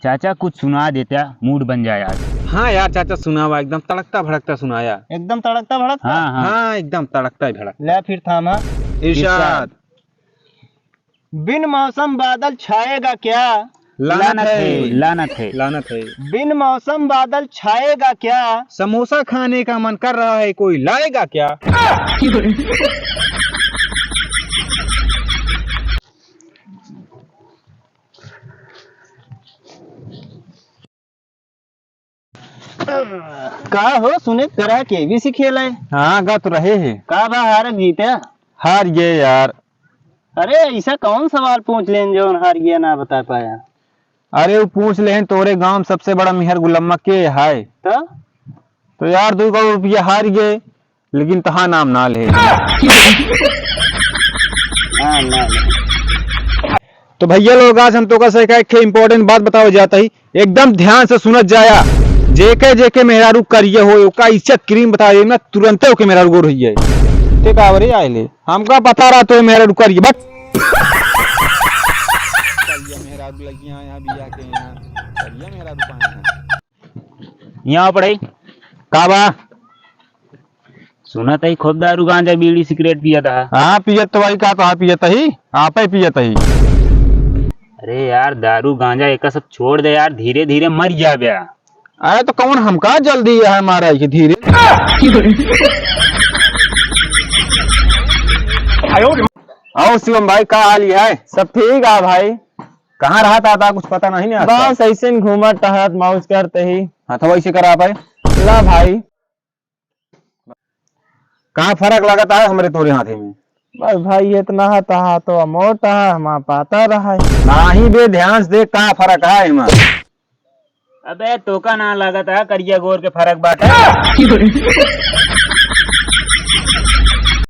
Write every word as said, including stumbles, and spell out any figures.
चाचा कुछ सुना देता, mood बन जाए आज। हाँ यार चाचा, सुनावा, एकदम तड़कता भड़कता सुनाया। एकदम तड़कता भड़कता? हाँ, हाँ। हाँ, एकदम तड़कता ही भड़कता। ले फिर थामा। इरशाद। इरशाद। बिन मौसम बादल छाएगा क्या? लानत है। लानत है। लानत है। बिन मौसम बादल छाएगा क्या? समोसा खाने का मन कर रहा है, कोई लाएगा क्या? का हो सुने, तरह के भी सीखे लाए? हाँ, गा तो रहे हैं। का बा, हार जीते? हार गए यार। अरे, ऐसा कौन सवाल पूछ लेन जौन हार गया ना बता पाया? अरे, वो पूछ लेन, तोरे गांव में सबसे बड़ा मेहर गुलम्मा के है? तो? तो यार, दो करोड़ रुपया हार गए, लेकिन तहा नाम ना ले। हाँ, ना, ना। तो भैया लोग, आज हम तोका से एक important बात बतावे जात ही, एकदम ध्यान से सुनत जाया। जेके जेके मेहरारू करिए हो, ओका इज्जत cream बता दे ना, तुरंते ओके मेहरारू गोर होइए। ते का बरे आए ले, हमका पता रहा तो मेहरारू करिए, बट करिए मेहरारू लगिया यहाँ बिया के यहाँ, करिए मेहरारू पाए हैं। यहाँ पड़े। का बा? सुनत ही खूब दारू, गांजा, बीड़ी, सिगरेट पियत हा। हाँ, पियत तो भाई, का तो हाँ पियत ही, आपे पियत ही। अरे यार, दारू, गांजा एका सब छोड़ दे यार, धीरे धीरे मर जाबे। अरे तो कौन हमका जल्दी है मारा के धीरे। और शिवम भाई, का हाल है? सब ठीक है भाई। कहाँ रहत आता, कुछ पता नहीं, नहीं आता। बस ऐसे ही घूमत टहरत मौज करते ही। हाँ, तो वैसे करा पाए। ला भाई। का फरक लगत है हमरे तोरे हाथे में? बस भाई, इतना है, तहा तो मोट है, हमारा पातर है। नाही बे, ध्यान से देख, का फरक है एमा? अबे, तोका ना लागत है, करिया गोर के फरक बाटे।